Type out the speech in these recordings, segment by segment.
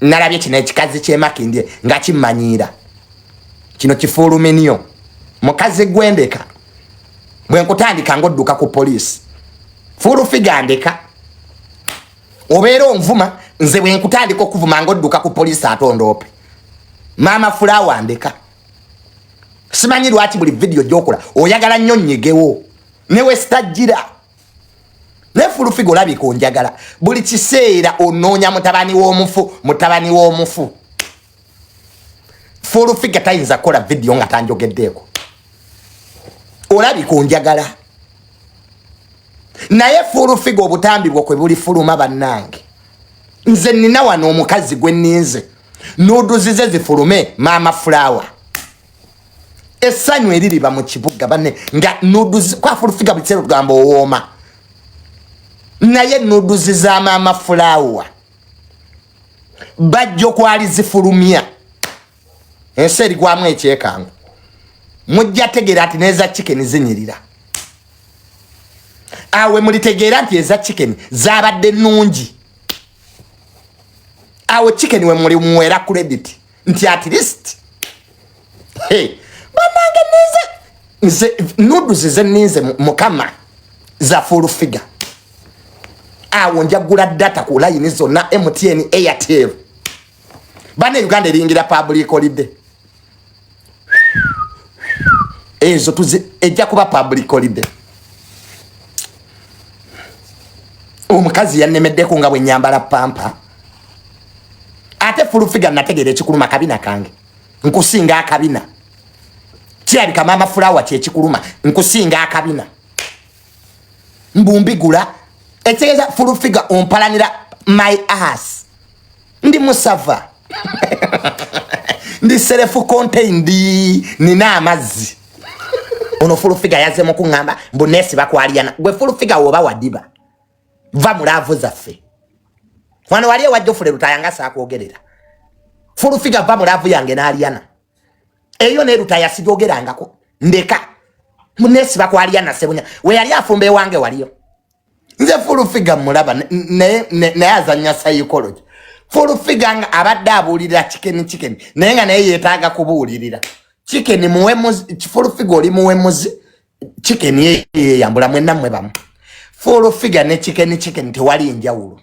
Nalabye kino ekikazi kyemakindye nga kimmanyiira. Kino kifuuluminyo mukazi gwendeka bwe nkutandika ng'odduka ku poliisi. Full figure ndeka obeera onvuma, nze bwe nkutandika okuvuma ng'odduka ku poliisi ate ondoope. Maama Fulawa ndeka, simanyi lwaki buli vidiyo gyokola oyagala nnyo nnyigewo newe sitajjira. Naye Full Figure olabika onjagala, buli kiseera onoonya mutabani w'omufu, mutabani w'omufu. Full Figure tayinza kukola vidiyo nga tanjogeddeeko, olabika onjagala. Naye Full Figure obutambi bwo kwe buli fuluma. Bannange, nze nina wano omukazi gwe nninze nudes ze zifulume. Maama Fulawa, essanyu eririba mu kibuga banne nga nudes kwa Full Figure, buli kiseera tugamba owooma, naye nudes za Maama Fulawa bajjo kwali zifulumya, ensi erigwamu ekyekango. Mujja tegeera nti n'eza Chicken zinyirira. Awe mulitegeera nti eza Chicken zabadde nnungi. Awo Chicken we muli muwera credit nti at least, hey, banange, nize nze nudes ze ninze mukama za Full Figure. Awo njagula data ku line zonna, MTN, Airtel. Bane Uganda eringira public holiday ezo tuzi, ejja kuba public holiday. Omukazi yannemeddeko nga bwe nyambala pampa. Ate Full Figure nategeera ekikuluma kabina kange, nkusinga akabina. Kirabika Maama Fulawa kyekikuluma, nkusinga akabina mbumbigula. Ekitegeeza Full Figure ompalanira my ass. Ndi musava, ndi self contained, nina amazzi. Ono Full Figure yazze mu kuŋŋamba mbu neesiba kwaliyana. Gwe Full Figure, woba wadiba, va mu love zaffe. Wano wali ewa Jofule Lutaya nga saakwogerera. Full Figure, va mu love yange n'Aliyana. Eyo ne Lutaya sigyogerangako, ndeka. Munesiba kwaliyana Sebunya we yali afumba ewange waliyo. Nze Full Figure mulaba naye azanya psychology. Full Figure nga abadde abuulirira Chicken, Chicken naye nga naye yeetaaga kubuulirira. Chicken muwemuzi, Full Figure oli muwemuzi. Chicken yeyambula, mwenna mmwe bamu. Full Figure ne Chicken, Chicken tewali njawulo,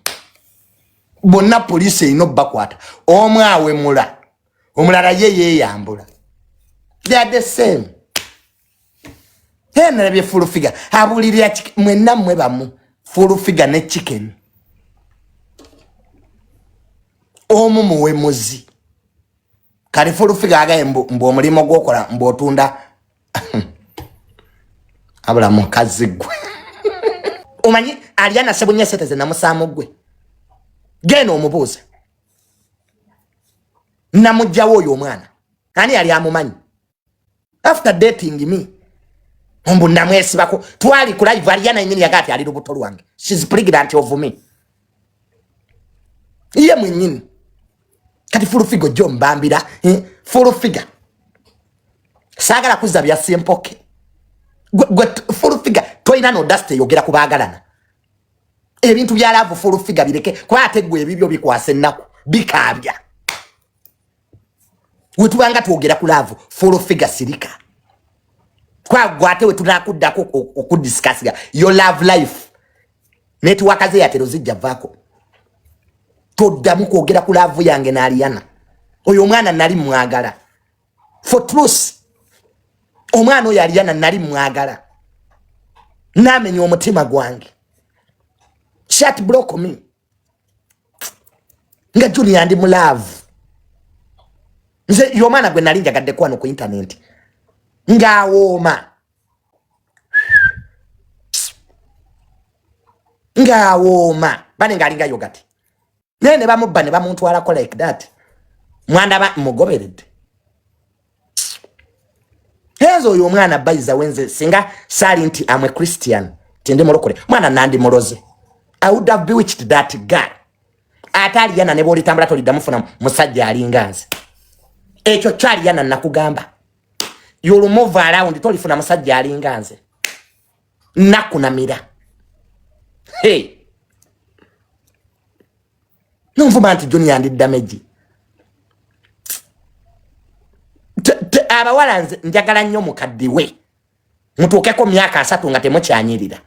bonna poliisi erina obbakwata. Omu awemula, omulala ye yeeyambula, they are the same. Nalabye Full Figure abuulirira, mwenna mmwe bamu. Full Figure ne Chicken, omu muwemuzi. Kale Full Figure agaye mbu omulimu gwokola mbu otunda abula. Mukazi gwe, omanyi Aliana Sebunya sente ze namusaamu gwe, genda omubuuze. Namugjawo oyo omwana, ani yali amumanyi after dating me? Mbu namwesibako, twali ku live, Aliana yenyini yagaa ati ali lubuto lwange, she's pregnant of me, ye mwenyini. Kati Full Figure jo mbambira, eh? Full Figure saagala kuzza bya simpoke. Gwe Full Figure tolina no dust eyogera ku baagalana. Ebintu bya love, Full Figure, bireke, kuba ate gwe ebibyo bikwasa ennaku, bikaabya. Wetubanga twogera ku love, Full Figure sirika, kwagwe ate wetunakuddako okudiscussiga your love life, network ze yatero zijja vaako. Toddamu kwogera ku love yange n'Aliyana. Oyo omwana nali mwagala for truth. Omwana oyo Aliyana nali mwagala, namenya omutima gwange. Shat block me nga Junior ndi mu love. Nze y'omwana gwe nali njagaddeko wano ku internet, ng'awooma, ng'awooma bane, ng'alinga yogati, naye ne bamubba ne bamuntwalako like that. Mwandaba mugoberedde henza oyo omwana bayiza wenze. Singa saali nti am a Christian, tindi mulokole, mwana nandi muloze. I would have bewitched that guy. Ate Aliyana ne bwolitambula tolidda mufuna musajja alinga nze. Ekyo kyaliyana nakugamba, you'll move around, tolifuna musajja alinga nze. Nakunamira, hey. Nonvuma nti Junior ndi damage. Abawala, nze njagala nnyo mukaddiwe, mutuukeko myaka 30 nga temukyanyirira,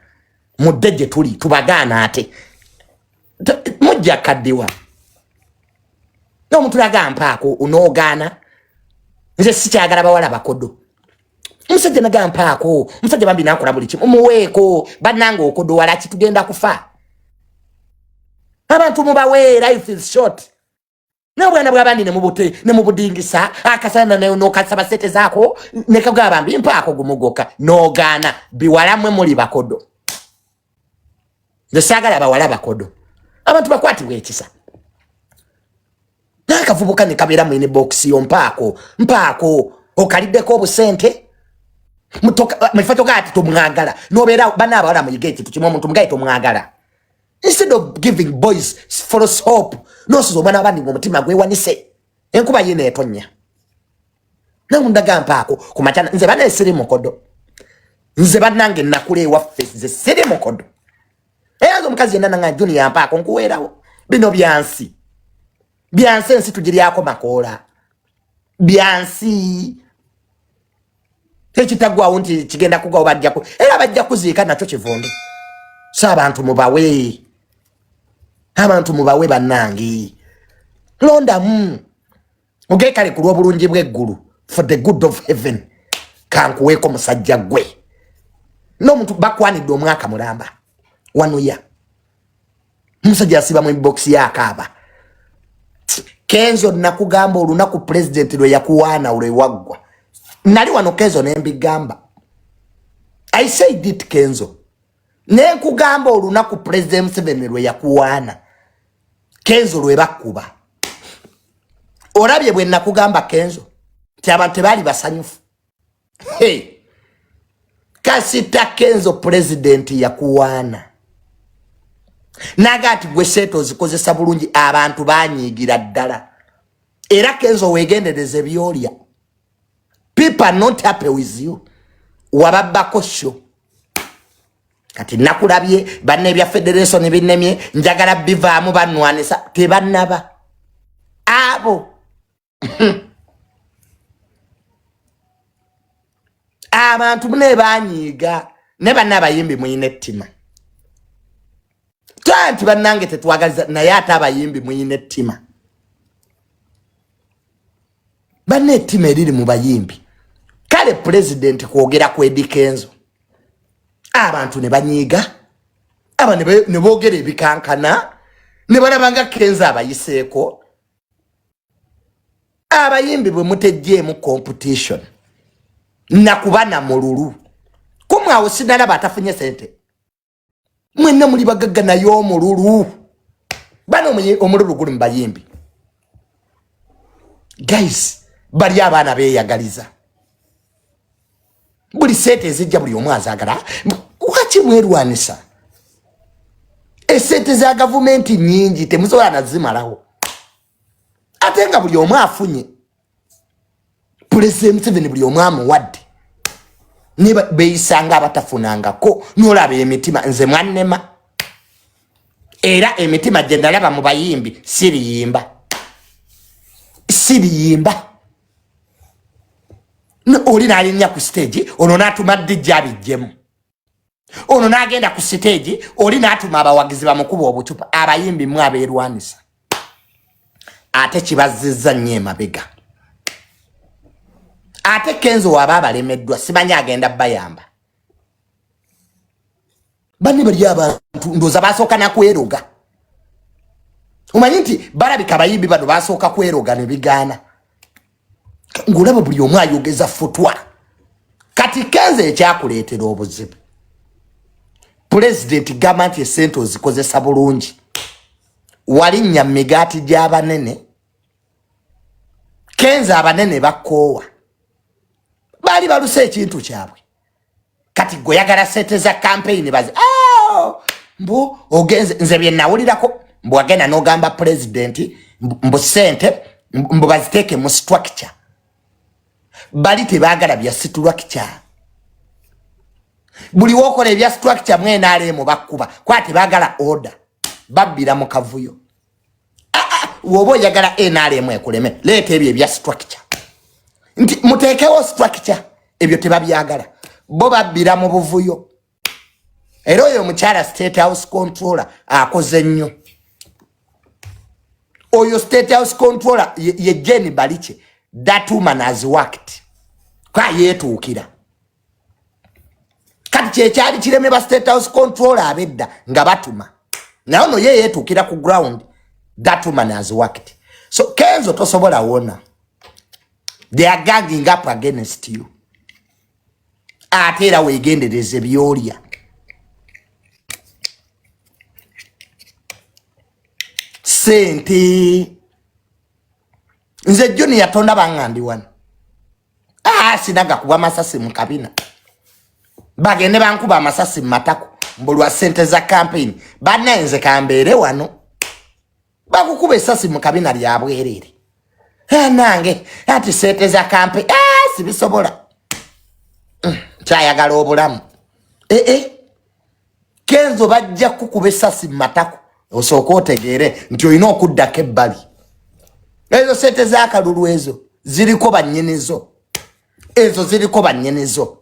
mudde gye tuli, tubagaana. Ate mujja kaddiwa n'omuntu laga mpaako, onoogaana. Nze sikyagala bawala bakodo. Omusajja naga mpaako, omusajja bambi nakola buli kimu, muweeko. Bannange, okodo walaki? Tugenda kufa. Abantu mubawe, life is short. Naye obwana bwabandi nemubudingisa akasana, nokasaba sente zaako, nekagamba bambi mpaako gumugoka, nogaana. Biwalamwe muli bakodo. Nze saagala bawala bakodo. Abantu bakwatibwa ekisa. N'akavubuka ne kabeera mu inbox yo, mpaako, mpaako, okaliddeko obusente. Mufo togaa ati tomwagala, nobeera. Bana abawala, muyige ekintu kimu: omuntu mugaye tomwagala. Instead of giving boys false hope, nosuza omwana wabandi ngaomutima gwewanise, enkuba yina etonya namundaga mpaako kumakyana. Nze bana siri mukodo. Nze bannange nakula ewaffe, nze siri mukodo. Era nze omukazi yenna nanga Junior mpaako, nkuweerawo. Bino byansi, byansi, ensi tugiryako makoola, byansi. Ekitagwawo nti kigenda kugwawo, bajjaku era bajja kuziika nakyo kivundu. So abantu mubawe, abantu mubawe. Bannange, londamu ogekale ku lw'obulungi bw'eggulu, for the good of heaven, kankuweeko musajja gwe n'omuntu bakwanidde omwaka mulamba wanuya. Omusajja asiba mu inbox yakaaba. Kenzo, nakugamba olunaku pulezidenti lwe yakuwaana lwe waggwa. Nali wano Kenzo nembigamba. I said it, Kenzo, nenkugamba olunaku Pulezidenti Museveni lwe yakuwaana, Kenzo, lwe bakkuba. Olabye bwe nakugamba, Kenzo, nti abantu tebaali basanyufu. Hey. Kasita Kenzo pulezidenti yakuwaana naga ati gwe sente ozikozesa bulungi, abantu banyiigira ddala. Era Kenzo, wegendereze byolya. People are not happy with you. Wababbako sho. Kati nakulabye banna ebya federation binemye, njagala bivaamu, banwanisa, tebannaba abo. Abantu mune banyiiga ne banna. Abayimbi muyina ettima twa nti bannange tetwagaliza, naye ate abayimbi muyina ettima. Banna, ettima eriri mu bayimbi. Kale pulezidenti kwogera ku Eddy Kenzo, abantu ne banyiiga, aba ne boogera ebikankana, ne balaba nga Kenzo abayiseeko. Abayimbi bwe mutejjeemu competition nakuba na mululu kumwe, awo sinalaba atafunye sente. Mwenna muli bagagga, naye omululu bana, omululu guli mu bayimbi. Guys, bali abaana beeyagaliza buli sente ezijja, buli omu azaagala. Waki mwerwanisa? Esente za gavumenti nyingi, temusobola nazimalawo, ate nga buli omu afunye. Pulezidenti Museveni buli omu amuwadde, ne beeyisanga abatafunangako. Nolaba emitima, nze mwannema, era emitima gye nalaba mu bayimbi, siriyimba, siriyimba. Oli n'alinnya ku stage, ono n'atuma DJ abijjemu, ono n'agenda ku stage, oli n'atuma abawagizi bamukuba obucupa. Abayimbi mu abeerwanisa, ate kibazizza nnyo emabega. Ate Kenzo waba abalemeddwa, simanyi agenda bayamba banne. Bali abantu ndowooza basooka nakweroga. Omanyi nti balabika abayimbi bano basooka kweroga ne bigaana, ng'olaba buli omu ayogeza futwa. Kati Kenzo, ekyakuleetera obuzibu, pulezidenti gamba nti esente ozikozesa bulungi, walinnya migaati gy'abanene. Kenzo, abanene bakkoowa, baali baluse ekintu kyabwe. Kati gwe oyagala sente za campaign bazi. "Ah, mbu ogenze." Nze bye nawulirako, mbu wagenda n'ogamba pulezidenti mbu sente mbu baziteeke mu structure. Bali tebaagala bya structure. Buli wokola ebya structure, mwenaalemu bakkuba kwa tebaagala order, babbira mu kavuyo. Ah, ah, woba oyagala NRM ekuleme, leeta ebyo ebya structure. Nti muteekewo structure. Ebyo tebabyagala, bo babbira mu buvuyo. Era oyo omukyala State House controller akoze nnyo. Oyo State House controller ye Jane Baliche. That woman has worked kwa yeetuukira. Kati kyekyali kireme ba State House controller abedda nga batuma, naye ono ye yeetuukira ku ground. That woman has worked. So Kenzo, tosobola wona. They are ganging up against you. Ate era weegendereze byolya. Sente, nze Junior tonda banga ndi wano. Ah, sinaga kuba masasi mu kabina, bagende bankuba amasasi mu matako mbulwa sente za campaign. Bannaye, nze kambeere wano. Bakukuba esasi mu kabina lya bwereere. Ah, nange ati sente za campaign, ah, sibisobola. Kyayagala obulamu. Eh, eh. Kenzo, bajja kukuba esasi mu matako, osooke otegeere nti olina okuddako ebbali. Ezo sente z'akalulu ezo ziriko bannyinizo, ezo ziriko bannyinizo.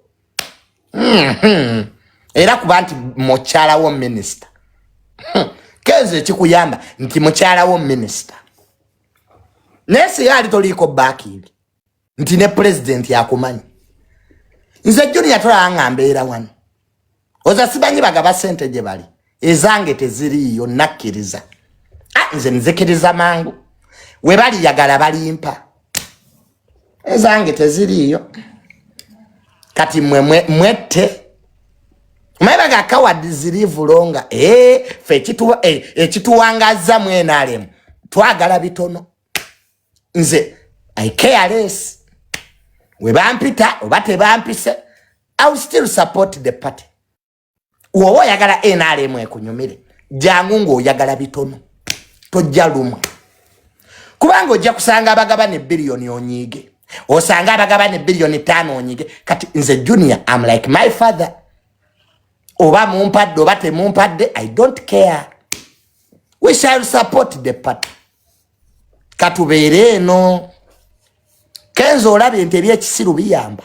Era kuba nti mukyala wo minisita Kenzo, ekikuyamba nti mukyala wo minisita, naye singa ali toliiko backing nti ne pulezidenti akumanyi. Nze Junior tolaba nga mbeera wano, oza simanyi bagaba sente gye bali, ezange teziriiyo. Nakkiriza. Ah, nze nzikiriza mangu, we baliyagala balimpa, ezange teziriiyo. Kati mwe mwette mwebaga kawadi zirivulonga. Eh, fe ekituwangaza mu NRM twagala bitono. Nze I care less we bampita oba tebampise, I will still support the party. Woba oyagala NRM ekunyumire, jangu ng'oyagala bitono, tojja lumwa, kubanga ojja kusanga abagabana ebiliyoni onyiige, osanga abagabana ebiliyoni 5 onyiige. Kati nze Junior am like my father, oba mumpadde oba temumpadde, I don't care, we shall support the party. Katubeere eno. Kenzo, olabye nti ebyekisiru biyamba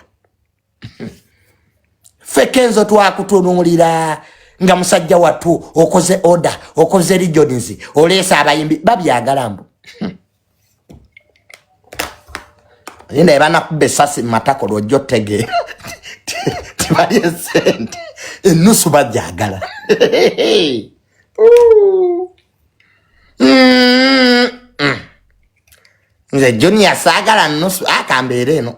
ffe. Kenzo, twakutunuulira nga musajja wattu, okoze order, okoze regions, oleesa abayimbi babyagala mbu naye banakuba esasi mumatako, lwojja otegeera tibali esente enusu bajagala. Nze Junior saagala nusu, akambeera eno.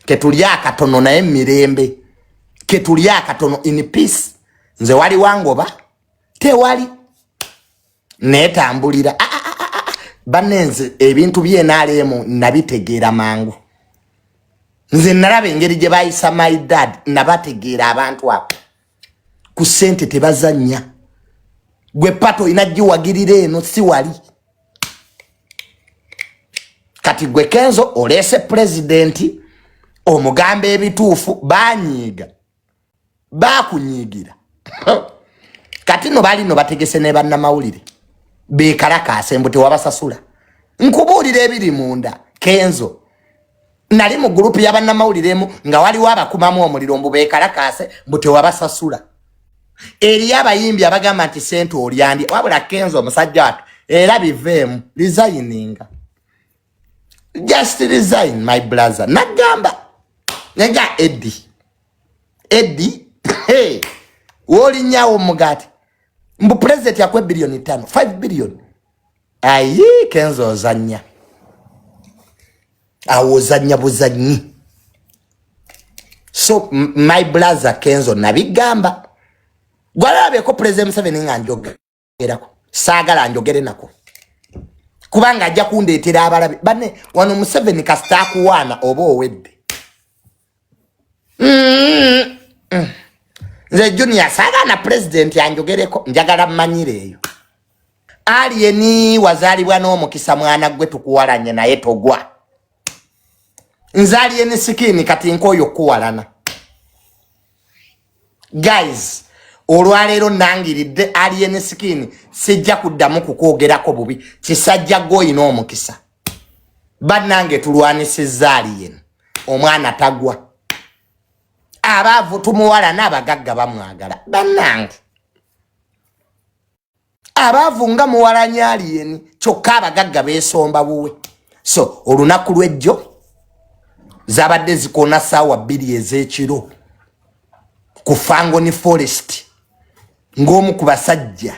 Ketuli akatono naye mirembe, ketuli akatono in peace. Nze wali wangoba tewali netambulira. Ah, ah, ah, ah. Banne, nze ebintu byenaleemu nabitegeera mangu. Nze nalaba engeri gye bayisa my dad, nabategeera abantu abo ku ssente tebazannya. Gwe pato olina giwagirira eno, si wali. Kati gwe Kenzo oleese pulezidenti, omugamba ebituufu, banyiiga, bakunyiigira. Kati no bali no bategese ne bannamawulire bekalakaase mbu tewabasasula. Nkubuulira ebiri munda, Kenzo. Nali mu gurupu y'abannamawulire emu nga waliwo abakumamu omuliro mbu bekalakaase mbu tewabasasula. Eriyo abayimbi abagamba nti sente olyandi. Wabula Kenzo, omusajja watu, era biveemu, resigninga, just resign, my brother. Nagamba nega Eddy, Eddy, hey, wolinyawo omugaati mbu president yakuwa biliyoni 5, 5 billion. Ayi Kenzo, ozanya awo, ozanya buzanyi. So my brother Kenzo, nabigamba gwalabyeko President Museveni nga njogerako, saagala njogere nako kubanga ajja kundeetera abalabe banne wano. Museveni kasita akuwaana oba owedde. Nze Junior saagala na pulezidenti anjogereko, njagala mmanyire eyo. Alien wazaalibwa n'omukisa, mwana gwe, tukuwalanye naye togwa. Nze Alien Skin kati nkooyo okuwalana. Guys, olwaleero nangiridde Alien Skin, sijja kuddamu kukwogerako bubi. Kisajja gwe, oyina omukisa. Bannange tulwanisizza Alien, omwana tagwa. Abaavu tumuwala n'abagagga bamwagala. Bannange abaavu nga muwalanya Alien, kyokka abagagga beesomba buwe. So olunaku lw'ejjo zabadde zikoona ssaawa 2 ez'ekiro ku Fangoni Forest, ng'omu ku basajja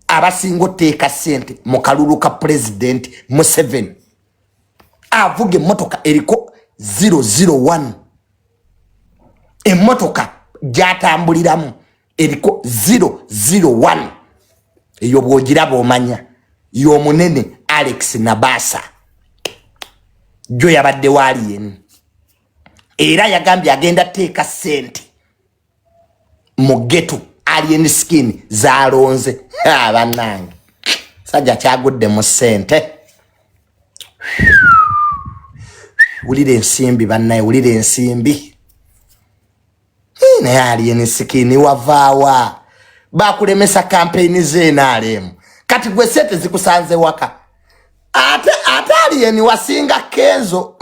abasinga oteeka ssente mu kalulu ka Pulezidenti Museveni avuga emmotoka eriko 001, emmotoka gy'atambuliramu eriko 001, eyo bw'ogiraba omanya y'omunene Alex Nabasa. Jjo yabadde wa Alien, era yagambye agenda teeka ssente mu ghetto Alien Skin zalonze. Bannange, sajja kyagudde mu ssente. Wulira ensimbi, bannaye, wulira ensimbi. Naye Alien Skin wavaawa? Bakulemesa kampeyini z'NRM, kati gwe sente zikusanze waka. Ate Alien wasinga Kenzo.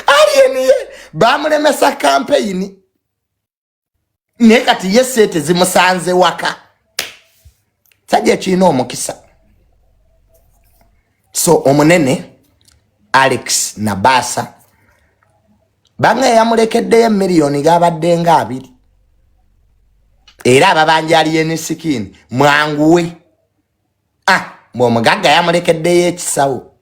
Alien ye bamulemesa kampeyini, naye kati ye sente zimusanze waka. Sajja ekirina omukisa. So omunene Alex Nabasa banga yamulekeddeyo emiliyoni gabadde nga 2, era ababanja Alien Skin mwanguwe. Mbu omugagga yamulekeddeyo ekisawo,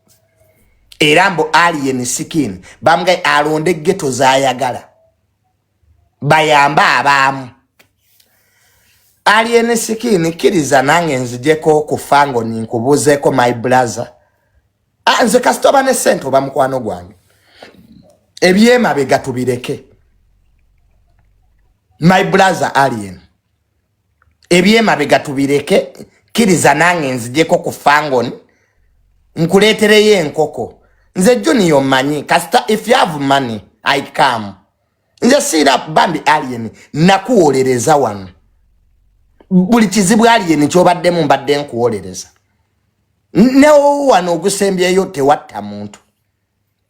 era mbu Alien Skin bamugaye alonde ghetto z'ayagala bayambe abaamu. Alien Skin, kkiriza nange nzijeko ku Fangoni nkubuuzeeko, my brother. Nze kasita oba ne ssente oba mukwano gwange, ebyemabega tubireke. My brother Alien, ebyemabega tubireke, kkiriza nange nzijeko ku Fangoni nkuleetereyo enkoko. Nze Junior mmanyi kasita if you have money I come. Nze siira bambi Alien, nakuwolereza wano buli kizibu Alien kyobaddemu, mbadde nkuwolereza. Newo wano ogusembyeyo tewatta muntu.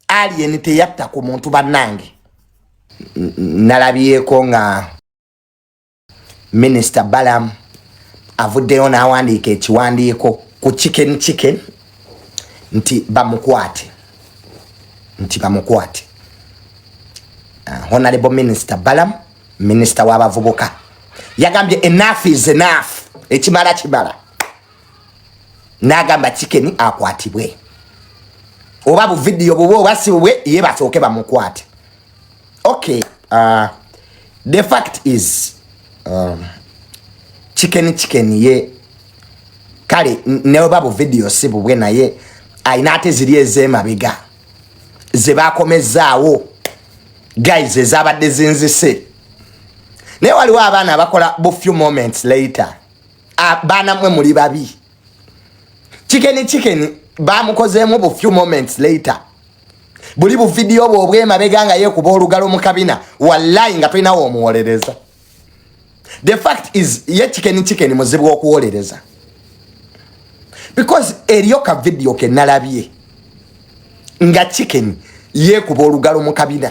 Alien teyatta ku muntu. Bannange, nalabyeko nga Minisita Balam avuddeyo n'awandiika ekiwandiiko ku Chicken Chicken nti bamukwate, nti bamukwate. Honorable Minister Balam, minisita w'abavubuka, yagambye enough is enough, ekimala kimala, n'agamba Chicken akwatibwe, oba buvidiyo bubwe oba si bubwe, ye basooke bamukwate. Okay, the fact is Chicken Chicken ye kale neoba buvidiyo si bubwe, naye ayina ate ziri ez'emabega ze bakomezaawo guys, ezabadde zinzise. Naye waliwo abaana abakola bu few moments later. Baana mwe muli babi. Chicken Chicken bamukozeemu bu few moments later, buli buvidiyo bwe obwemabega nga yeekuba olugalo mu kabina, wallayi nga tolinawo omuwolereza. The fact is ye Chicken Chicken muzibu okuwolereza, because eriyo ka vidiyo ke nalabye nga Chicken yeekuba olugalo mu kabina,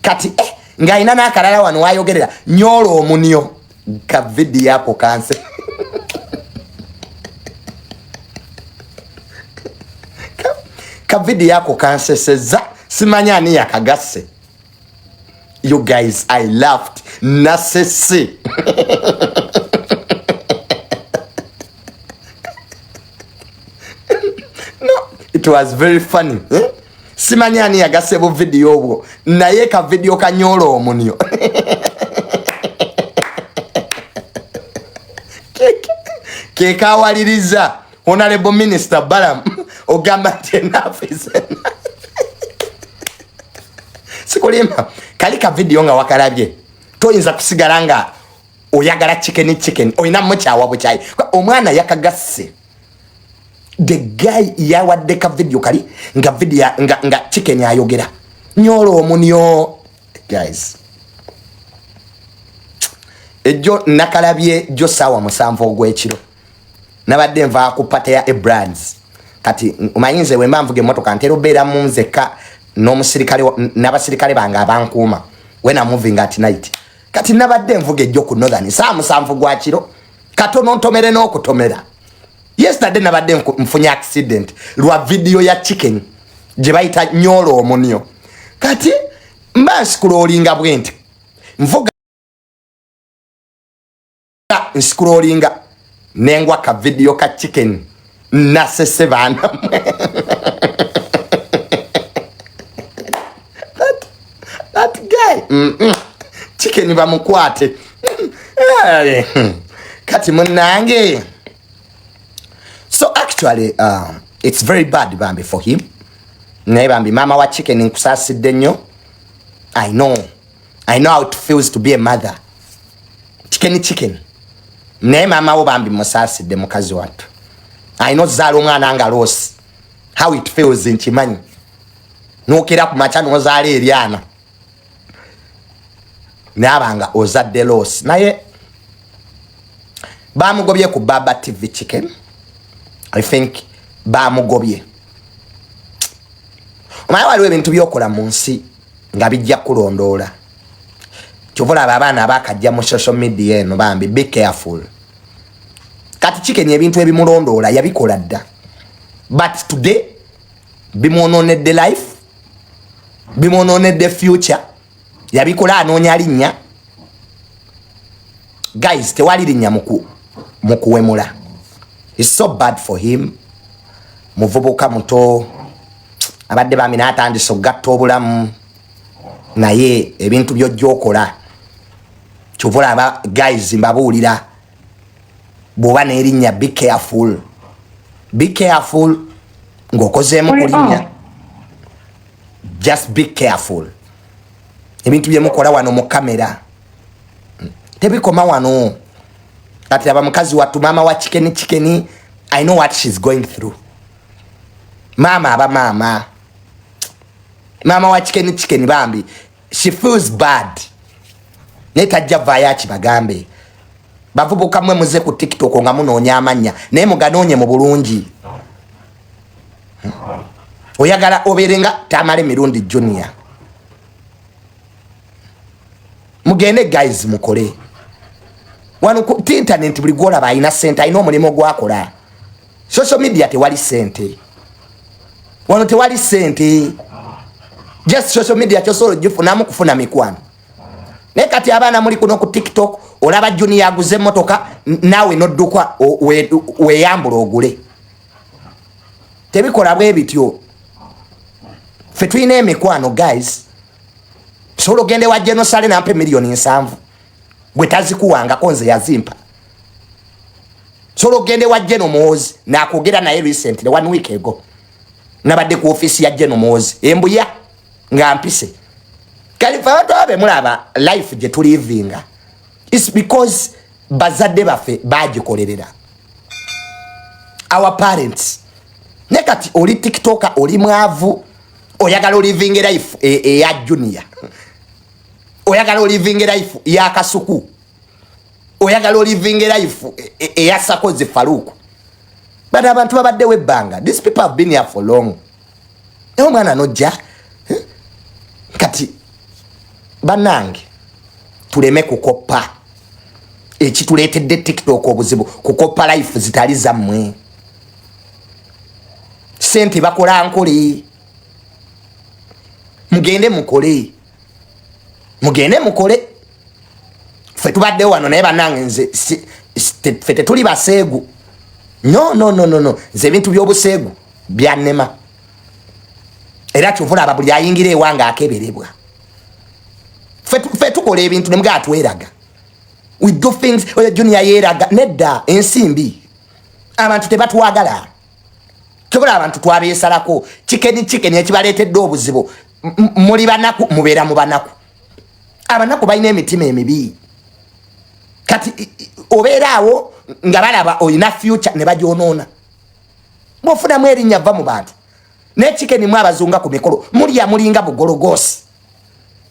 kati ng'alina n'akalala wano wayogerera nyoola omunyo. Ka vidiyo ako kanse ka vidiyo ako kanseseza, simanyi ani yakagasse. You guys, I laughed, nasese. No, it was very funny, eh? Simanyi ani yagasse bu vidiyo obwo, naye ka vidiyo kanyoola omunyo kekawaliriza Honorable Minister Balam ogamba nti enough is enough. Sikulimba, kali ka vidiyo nga wakalabye toyinza kusigala nga oyagala Chicken Chicken, olina mukyawa bukyayi. Omwana yakagasse, the guy yawadde ka vidiyo kali nga vidiyo nga Chicken ayogera nyola omunyo. Guys, ejjo nakalabye jjo saawa 7 ogw'ekiro. Nabadde nva ku party ya Ebrands. Kati omanyi nze wemba nvuga emmotoka ntera obeera mu nzekka n'omusirikale, n'abasirikale bange abankuuma when I'm moving at night. Kati nabadde nvuga ejjo ku Northern saa 7 gwa kiro, katono ntomere n'okutomera. Yesterday nabadde nfunye accident lwa video ya Chicken gye bayita Nyola Omunyo. Kati mba nscrollinga bwe nti, nvuga nscrollinga, nengwa ka video ka Chicken. Nasese baana mwe. That guy, Chicken bamukwate. Kati munange, so actually it's very bad bambi for him. Naye bambi maama wa Chicken, nkusaasidde nnyo. I know how it feels to be a mother. Chicken, Chicken, naye maama wo bambi musaasidde, mukazi wattu. Alina ozaala omwana nga loss, how it feels nkimanyi. Nokera ku makya nozaala eryana naaba ozadde loss. Naye bamugobye ku Baba TV. Chicken, I think bamugobye. Omanyi waliwo ebintu byokola mu nsi nga bijja kulondoola. Kyova olaba abaana abakajja mu social media eno, bambi be careful. Kati Chicken ebintu ebimulondoola yabikola dda, but today bimwononedde life, bimwononedde future. Yabikola anoonya linnya. Guys, tewali linnya mu kuwemula. It's so bad for him. Muvubuka muto abadde bambi n'atandise okugatta obulamu, naye ebintu byojja okola. Kyova olaba guys, mbabuulira, bw'oba n'erinnya, be careful, be careful ng'okozeemu ku linnya. Just be careful. Ebintu byemukola wano mu kamera tebikoma wano. Kati aba mukazi wattu, maama wa Chicken, Chicken, I know what she's going through. Maama aba maama, maama wa Chicken, Chicken bambi, she feels bad, naye tajja vaayo akibagambe. Bavubuka mmwe muze ku TikTok nga munoonya amannya, naye muganoonye mu bulungi. Oyagala obeere nga Tamala Emirundi Junior. Mugende guys, mukole wano ku internet. Buli gwolaba alina sente alina omulimu gwakola. Social media tewali sente wano, tewali sente. Just social media kyosobola ogifunamu kufuna mikwano. Naye kati abaana muli kuno ku TikTok, olaba Junior aguze emotoka, naawe nodduka weyambula ogule. Tebikola bwe bityo. Ffe tulina emikwano guys. Sobola ogende wa Genosale nampa 70,000,000, gwe tazikuwangako, nze yazimpa. Sobola ogende wa Geno Mozi, nakwogera naye recently, one week ago nabadde ku ofiisi ya Geno Mozi embuya nga mpise. Kali fe abantu abe mulaba life gye tulivinga is because bazadde baffe bagikolerera, our parents. Ne kati oli TikToker, oli mwavu, oyagala olivinga life eya Junior, oyagala olivinga life ya Kasuku, oyagala olivinga life eya Sakozi Faruku. But abantu babaddewo ebbanga. These people have been here for long. Naye omwana nojja, eh? Kati bannange, tuleme kukoppa. Ekituleetedde TikTok obuzibu kukoppa life zitali zammwe. Sente bakola nkole, mugende mukole, mugende mukole. Ffe tubaddewo wano, naye bannange nze ffe tetuli baseegu. No, no, no, no, no. Nze ebintu by'obuseegu byannema, era kyova olaba buli ayingira ewange akeberebwa. Ffe tukola ebintu nemugaa tweraga. We do things. Oyo Junior yeeraga. Nedda, ensimbi abantu tebatwagala. Kyobola abantu twabeesalako. Chicken, Chicken ekibaleetedde obuzibu, muli banaku, mubeera mu banaku. Abanaku balina emitima emibi. Kati obeera awo nga balaba olina future ne bagyonoona. Bwofunamu erinnya, va mu bantu. Naye Chicken mu abazunga ku mikolo mulya mulinga bugologosi,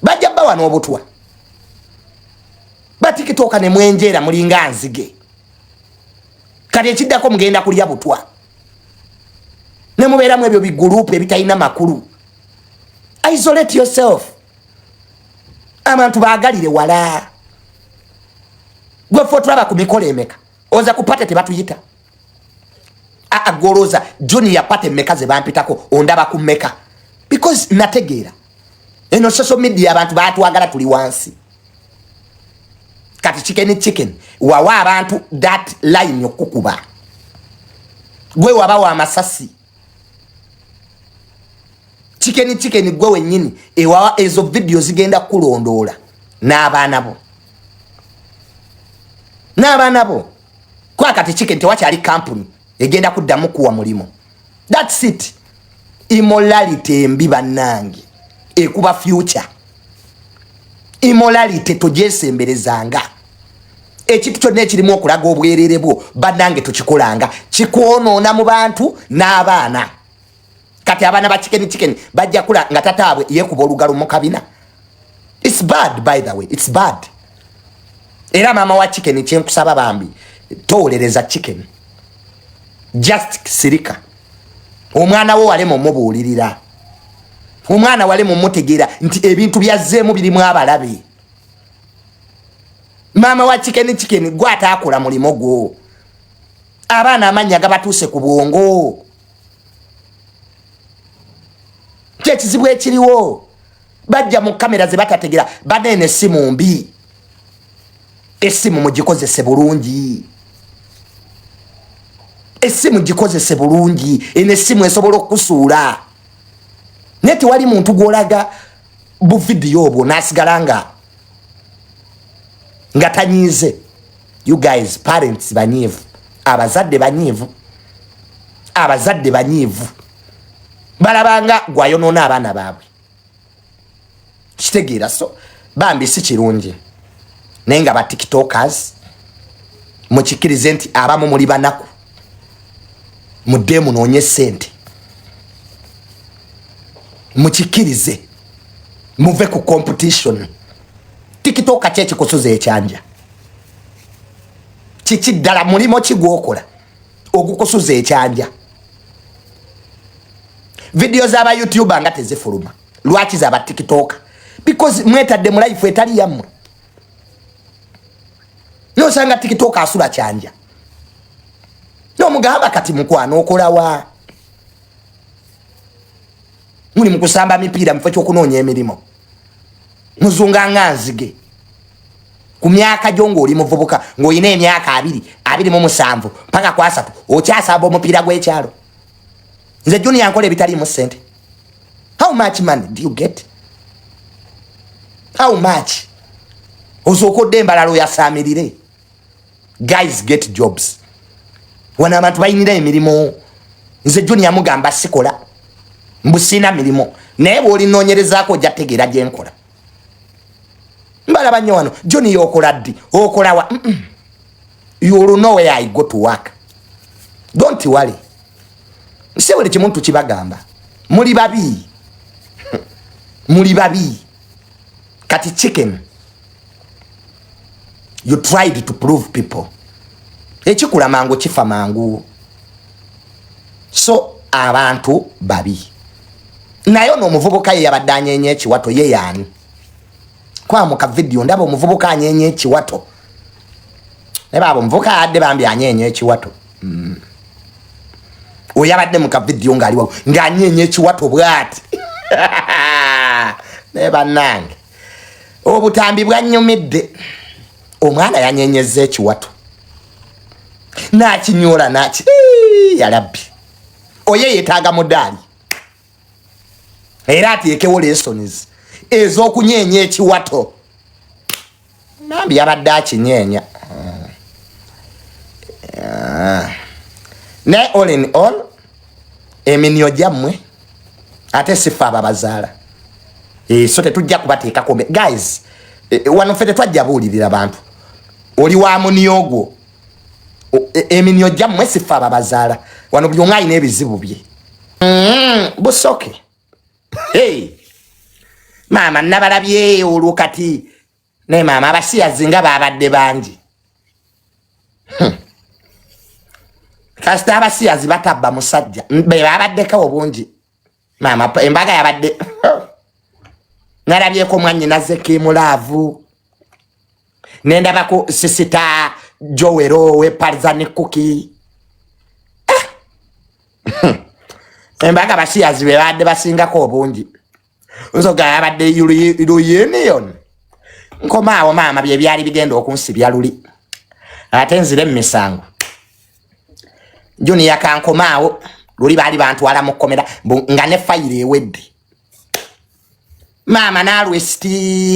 bajja bbawa n'obutwa. Batikitoka ne mwenjeera mulinga nzige. Kati ekiddako mugenda kulya butwa ne mubeeramu ebyo bigurupu ebitalina makulu. Isolate yourself. Abantu baagalire wala. Gwe fe otulaba ku mikolo emeka, oza ku party tebatuyita. Aa, golooza Junior, party emeka ze bampitako? Ondaba ku meka? Because nategeera eno social media, abantu batwagala tuli wansi. Kati Chicken Chicken wawa abantu that line okukuba, gwe wabawa amasasi. Chicken Chicken, gwe wennyini ewawa ezo video zigenda kukulondoola n'abaana bo, n'abaana bo. Kwa kati Chicken, tewakyali kampuni egenda kuddamu kuwa mulimu. That's it. Immorality embi, bannange, ekuba future. Immorality togyesemberezanga. Ekintu kyonna ekirimu okulaga obwerere bwo, bannange, tukikolanga kikwonoona mu bantu n'abaana. Kati abaana ba Chicken Chicken bajja kula nga tataabwe yeekuba olugalo mu kabina. It's bad, by the way, it's bad. Era maama wa Chicken, kyenkusaba bambi, towolereza Chicken, just sirika. Omwana wo walema omubuulirira, omwana walema omutegeera nti ebintu byazzeemu birimu abalabe. Maama wa Chicken Chicken, gwe ataakola mulimu gwo, abaana amannya gabatuuse ku bwongo. Kyekizibu ekiriwo, bajja mu kamera ze batategera. Baneene essimu mbi, essimu mugikozese bulungi, essimu gikozese bulungi. Eno essimu esobola okukusuula, naye tewali muntu gwolaga buvidiyo obwo nasigala nga tanyiize. You guys, parents banyiivu, abazadde banyiivu, abazadde banyiivu, balabanga gwayonoona abaana baabwe. Kitegeera? So bambi si kirungi, naye nga ba TikTokers mukikkirize nti abamu muli banaku, mudde munoonye sente, mukikkirize, muve ku competition. TikToka ki ekikusuza ekyanja? Kiki ddala mulimu ki gwokola ogukusuza ekyanja? Vidiyo z'aba YouTuber nga tezifuluma, lwaki zaba TikToka? Because mwetadde mu life etali yammwe. Nosanga TikTok asula kyanja, nomugamba, "Kati mukwano, okolawa?" Muli mukusamba mipiira mufo kyokunoonya emirimu, muzunga nga nzige. Ku myaka gyo ng'oli muvubuka, ng'olina emyaka 20, 27 paka ku 30, okyasamba omupiira gw'ekyalo. Nze Junior nkola ebitaliimu ssente. How much money do you get? How much? Osooka odde embalala oyasaamirire. Guys, get jobs. Wano abantu bayinira emirimu. Nze Junior mugamba sikola, mbu siina mirimu, naye bw'olinoonyerezaako ojja tegeera gyenkola. Mbalaba nnyo wano, "Junior, okola ddi? Okolawa?" You'll know where I go to work, don't worry. Si buli kimu tukibagamba. Muli babi, muli babi. Kati Chicken, you tried to prove people. Ekikula mangu kifa mangu. So abantu babi. Naye ono omuvubuka ye yabadde anyenya ekiwato, ye yaani? Kwamuka vidiyo ndaba omuvubuka anyenya ekiwato, naye baaba omuvubuka adde bambi anyenya ekiwato. Oyo abadde mu kavidiyo ngaaliwo ng'anyenya ekiwato bwati. Naye bannange, obutambi bwanyumidde. Omwana yanyenyeza ekiwato nakinyola naki. Yalabbi, oye yetaaga mudaali era ateekewo lessons ez'okunyeenya ekiwato. Nambi yabadde akinyeenya. Naye all in all, eminyo gyammwe, ate sife ababazaala. So tetujja kubateekako. Guys, wano ffe tetwajja buulirira bantu. Oli wa munyo ogwo, eminyo gyammwe, sife ababazaala. Wano buli omu alina ebizibu bye. Busoke. Hey. Maama nabalabye olwo kati, naye maama abasiyazi nga babadde bangi. Kasita abasiyazi batabba musajja be babaddeko obungi. Maama, embaga yabadde nalabyeko mwannyinaze Kimulaavu, nendabako sister Jowero we Parzani Kuki. Embaga basiyazi be babadde basingako obungi. Nsoga yabadde reunion. Nkomaawo maama, bye byali bigenda okunsibya luli, ate nzire emisango. Junior, kankomaawo. Luli baali bantwala mu kkomera nga ne fayiro ewedde, maama, n'arrest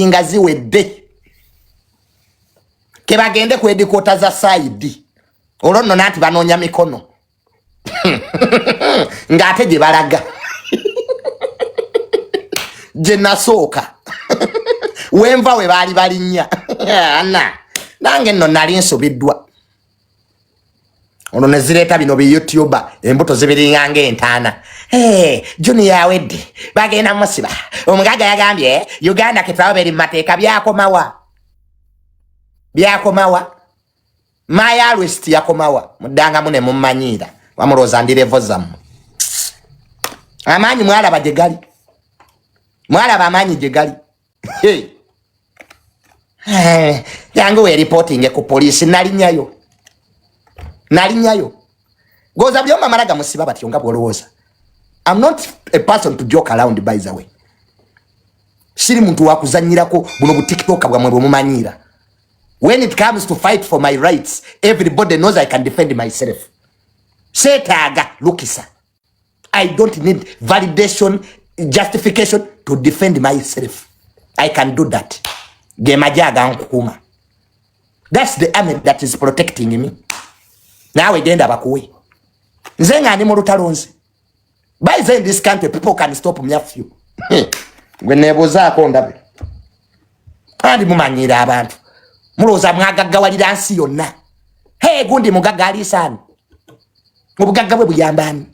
nga ziwedde, kebagende ku headquarter za CID. Olwo nno nanti banoonya mikono ng'ate gye balaga gye nasooka wenva we baali balinnya. Ana nange nno nali nsubiddwa. Olwo ne zireeta bino bi YouTuber, embuto zibiringa ng'entaana. Hey, Junior awedde, bagenda musiba. Omugaga yagambye Uganda ketwaba beri mu mateeka. Byakomawa? Byakomawa? My arrest yakomawa? Muddangamu ne mummanyiira, wamulowooza ndi level zammwe. Amaanyi mwalaba gye gali, mwalaba amaanyi gye gali. Hey. Jangu wereportinge ku poliisi. Nalinyayo, nalinyayo goza buli omu amala gamusiba batyo nga bwolowooza. I'm not a person to joke around, by the way. Siri muntu wakuzanyirako buno butiktok bwamwe bwemumanyiira. When it comes to fight for my rights, everybody knows I can defend myself. Seetaaga lukisa. I don't need validation, justification to defend myself. I can do that. Ge magye agankuuma. That's the army that is protecting me. Naawe genda bakuwe. Nze nga ndi mu lutalo nze. By then, in this country, people can stop me a few. Gwe neebuuzaako ndabe. Kandi mumanyiira abantu. Mulowooza mwagaggawalira nsi yonna. Hey, gundi mugagga aliisaani. Obugagga bwe buyamba ani?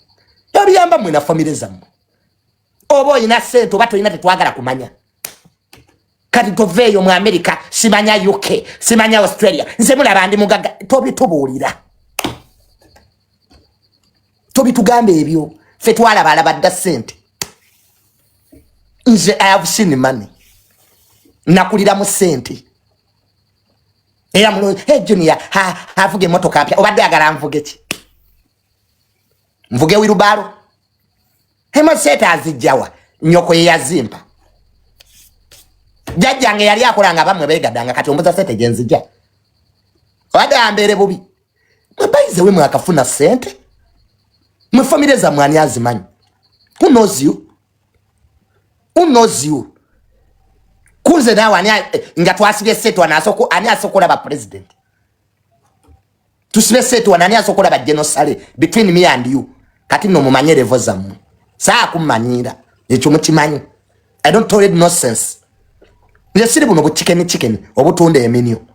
Ebiyamba mmwe na famire zammwe. Oba olina ssente oba tolina, tetwagala kumanya. Kati toveeyo mu America, simanya UK, simanya Australia, nze mulaba ndi mugagga. Tobitubuulira, tobitugamba ebyo. Ffe twalaba alaba dda ssente. Nze I have seen money, nakulira mu ssente. Era mulo, hey, Junior avuga emotoka mpya. Obadde agala nvuge ki? Nvuge wheelbarrow? Emo sente azijjawa? Nyoko ye yazimpa. Jjajjange yali akola nga bamwe beegaddanga. Kati ombuza sente gyenzijja, obadde ambeere bubi. Mwe we mwakafuna sente, mwe famire zammwe ani azimanyi? Who knows you? Who knows you? Kunze naawe ani nga twasibye sente wano, ani asooka olaba president? Tusibe sente wano, ani asooka olaba General Saleh between me and you? Kati nno mumanye level zammwe. Saa kummanyiira ekyo mukimanyi. I don't tolerate nonsense. Nze siri buno buchicken chicken obutunda eminyo.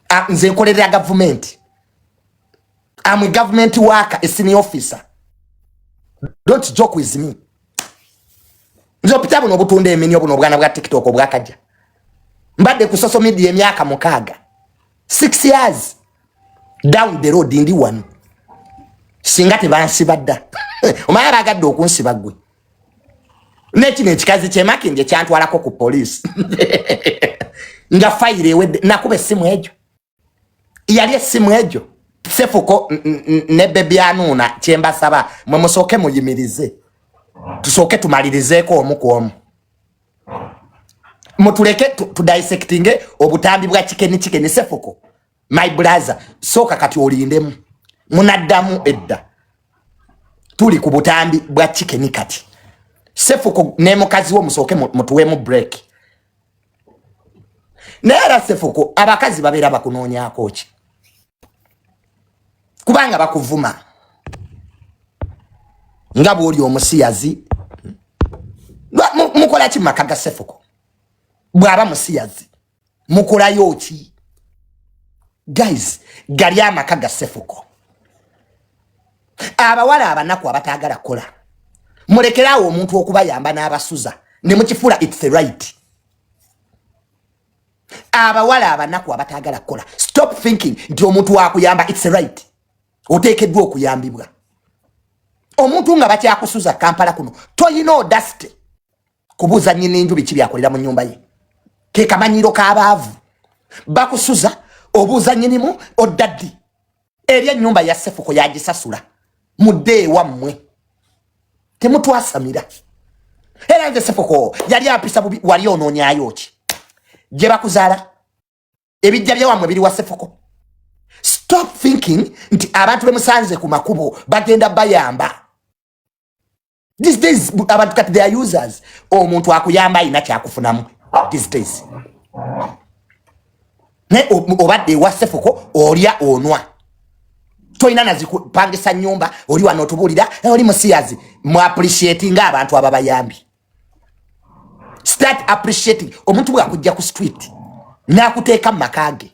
Ah, nze nkolerera gavumenti. I'm a government worker, a senior officer. Don't joke with me. Nze opita buno obutunda eminyo, buno obwana bwa TikTok obwakajja. Mbadde ku social media emyaka 6, 6 years down the road ndi wano. Singa tebansiba dda, omanyi abagadde okunsiba ggwe nekino ekikazi kyemakindye kyantwalako ku poliisi nga fayiro ewedde. Nakuba essimu egyo, yali essimu egyo. Sefuko ne Bebyanuuna, kyembasaba mwe musooke muyimirize, tusooke tumalirizeeko omu ku omu. Mutuleke tudissectinge obutambi bwa chicken chicken. Sefuko, my brother, sooka kati olindemu, munaddamu edda. Tuli ku butambi bwa chicken kati. Sefuko ne mukazi wo musooke mutuweemu break. Naye era Sefuko, abakazi babeera bakunoonyaako ki? Kubanga bakuvuma nga bw'oli omusiyazi. Mukola ki mu maka ga Sefuko? Bw'aba musiyazi mukolayo ki? Guys, gali amaka ga Sefuko. Abawala abanaku abataagala kukola, mulekeraawo omuntu okubayamba n'abasuza ne mukifuula it's right. Abawala abanaku abataagala kukola, stop thinking nti omuntu wakuyamba it's right. Oteekeddwa okuyambibwa. Omuntu nga bakyakusuza Kampala kuno, toyina audacity kubuuza nyini nju biki byakolera mu nyumba ye. Ke kamanyiro k'abaavu. Bakusuza, obuuza nyinimu odda ddi? Eri ennyumba ya Sefuko yagisasula. Mudde ewammwe, temutwasamira. Era nze Sefuko yali ampisa bubi. Wali onoonyayo ki gye bakuzaala? Ebijja byawammwe biri wa Sefuko? Stop thinking nti abantu bemusanze ku makubo bagenda bayamba. These days abantu kati they are users. Omuntu akuyamba ayina kyakufunamu these days. Naye obadde ewa Sefuko, olya, onwa, tolina nazikupangisa nyumba, oli wano otubuulira oli musiyazi. Mu appreciating abantu ababayambi. Start appreciating omuntu bwakujja ku street n'akuteeka mu maka ge,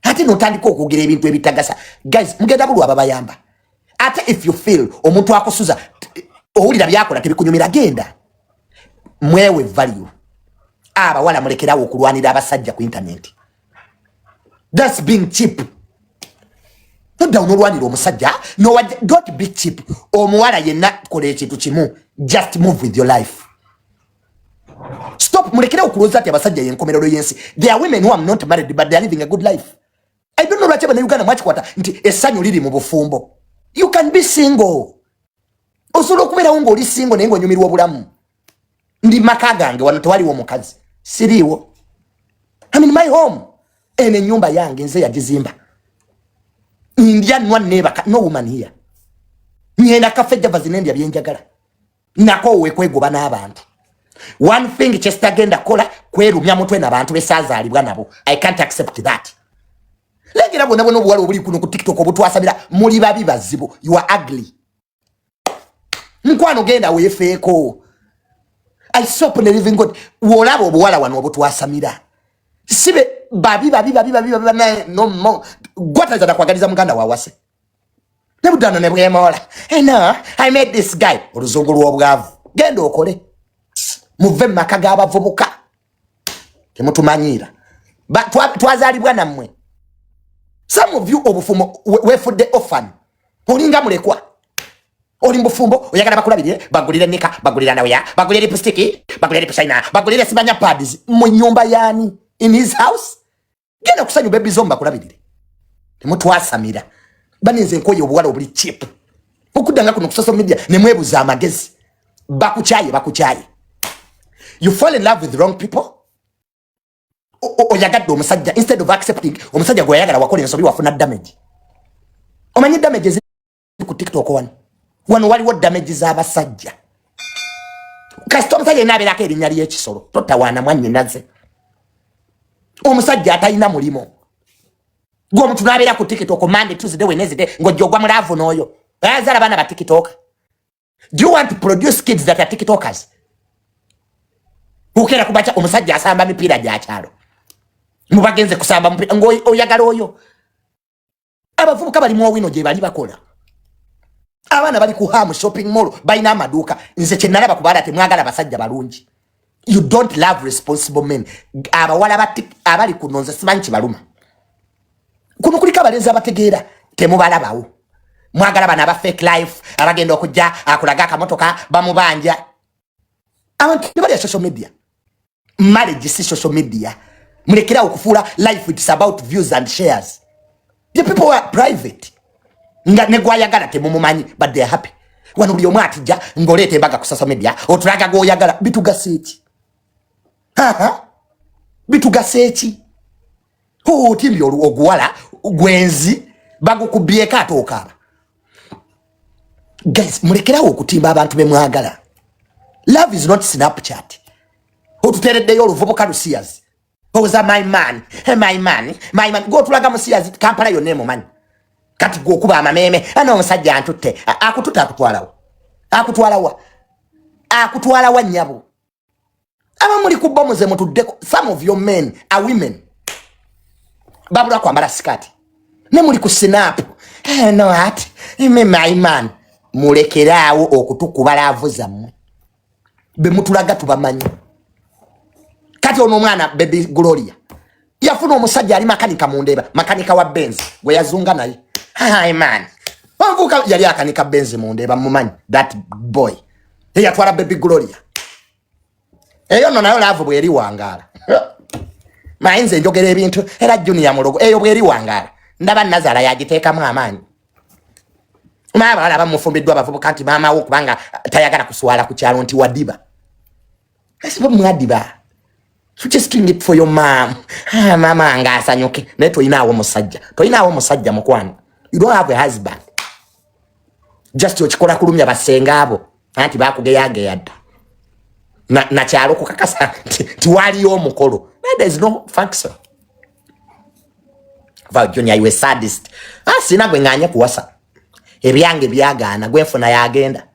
ate notandika okwogera ebintu ebitagasa. Guys, mugenda bulwa ababayamba. Ate if you feel omuntu akusuza, owulira byakola tebikunyumira, genda mwewe value. Abawala, mulekerawo okulwanira abasajja ku internet. That's being cheap. Nodda onolwanira omusajja nowajja. Don't be cheap. Omuwala yenna, kola ekintu kimu, just move with your life. Stop, mulekere okulowooza nti abasajja yenkomerero y'ensi. There are women who are not married, but they are living a good life. I don't know lwaki Abannayuganda mwakikwata nti essanyu liri mu bufumbo. You can be single. Osobola okubeerawo ng'oli single naye ng'onyumirwa obulamu. Ndi maka gange wano, tewaliwo omukazi, siriiwo. I'm in my home. Eno ennyumba yange, nze yagizimba. Ndya, nwa, neebaka. No woman here. Ngenda Cafe Javas nendya byenjagala. Nakoowe kwegoba n'abantu. One thing kyesitagenda kukola, kwerumya mutwe n'abantu besazaalibwa nabo. I can't accept that. Lengera bwona bwona obuwala obuli kuno ku TikTok obutwasabira. Muli babi, bazibu. You are ugly. Mukwano, genda weefeeko. I swear upon the living God, wolaba obuwala wano obutwasamira, sibe babi babi babi babi babi. Naye no mo gwataliza nakwagaliza muganda wawase nebudano nebwemola. Hey, no, I met this guy. Oluzungu lw'obwavu. Genda okole, muve mu maka g'abavubuka, temutumanyiira. Twazaalibwa nammwe. Some of you, obufumo weefudde orphan, olinga mulekwa. Oli mubufumbo, oyagala bakulabirire, bagulire nika, bagulire underwear, bagulire lipstick, bagulire lip shiner, bagulire simanya pads. Mu nyumba yani? In his house? Genda kusanyu baby zomba bakulabirire, temutwasamira. Baninze enkoye obuwala obuli cheap okuddanga kuno ku social media nemwebuza amagezi. Bakukyaye, bakukyaye. You fall in love with the wrong people. Oyagadde omusajja instead of accepting omusajja gwe wayagala. Wakola ensobi, wafuna damage. Omanyi damage eziri ku TikTok wano? Wano waliwo damage z'abasajja. Kasita omusajja yenna abeerako erinnya ly'ekisolo, totawaana mwannyinaze. Omusajja atalina mulimu, gwe omuntu n'abeera ku TikTok Monday, Tuesday, Wednesday, ng'ojja ogwa mu love n'oyo azaala baana ba TikTok. Do you want to produce kids that are TikTokers? Bukeera kubaca, omusajja asamba mipiira gya kyalo, mubagenze kusamba mupiira ng'oyagala oyo. Abavubuka bali mu Owino gye bali bakola, abaana bali ku Ham Shopping Mall, balina amaduuka. Nze kyenalaba ku baala, temwagala basajja balungi. You don't love responsible men. Abawala abali kuno, nze simanyi kibaluma. Kuno kuliko abalenzi abategeera, temubalabawo. Mwagala bano aba fake life, abagenda okujja akulaga akamotoka bamubanja. Abantu tebalya social media. Marriage si social media. Mulekerawo okufuula life it's about views and shares. The people are private, nga negwayagala temumumanyi, but they are happy. Wano buli omu atijja ng'oleeta embaga ku social media, otulaga gwoyagala. Bitugasa eki? Haha, bitugasa eki? Otimbye oguwala gwenzi, bagukubyeko ate okaaba. Guys, mulekerawo okutimba abantu bemwagala. Love is not Snapchat. Otutereddeyo oluvubuka lusiyazi oza my man, hey, my man, my man. Gotulaga musiyazi, Kampala yonna emumanyi. Kati gwe okuba amameeme ana omusajja antutte. Akututte, akutwalawo? Akutwalawa? Akutwalawa, nnyabo? Aba muli ku bomu ze mutuddeko. Some of your men are women, babula kwambala sikaati ne muli ku Snap. Eh, no, at me my man. Mulekeraawo okutukuba love zammwe. Bemutulaga tubamanyi. Kati ono omwana Baby Gloria yafuna omusajja ali makanika mundeeba, makanika wa Benz gwe yazunga naye. Hi man, omuvubuka yali akanika benzi mundeeba, mumanyi that boy eyatwala Baby Gloria. Eyo nno nayo love bweri wangaala. Maye nze njogera ebintu era Junior mulogo. Eyo bweri wangaala, ndaba Nazala yagiteekamu amaanyi. Maye abawala bamufumbiddwa abavubuka nti maama wo kubanga tayagala kuswala ku kyalo nti wadiba. Esiba mwadiba. You just doing it for your mom. Ah, mama nga asanyuke. Naye toyinaawo musajja, toyinaawo musajja mukwano. You don't have a husband. Just okikola kulumya basenga abo anti bakugeyageya dda nakyalo kukakasa nti waliyo omukolo, naye there is no function. Va Junior, you a sadist. Ah, sina gwe nganye kuwasa, ebyange byagaana, gwenfuna yagenda.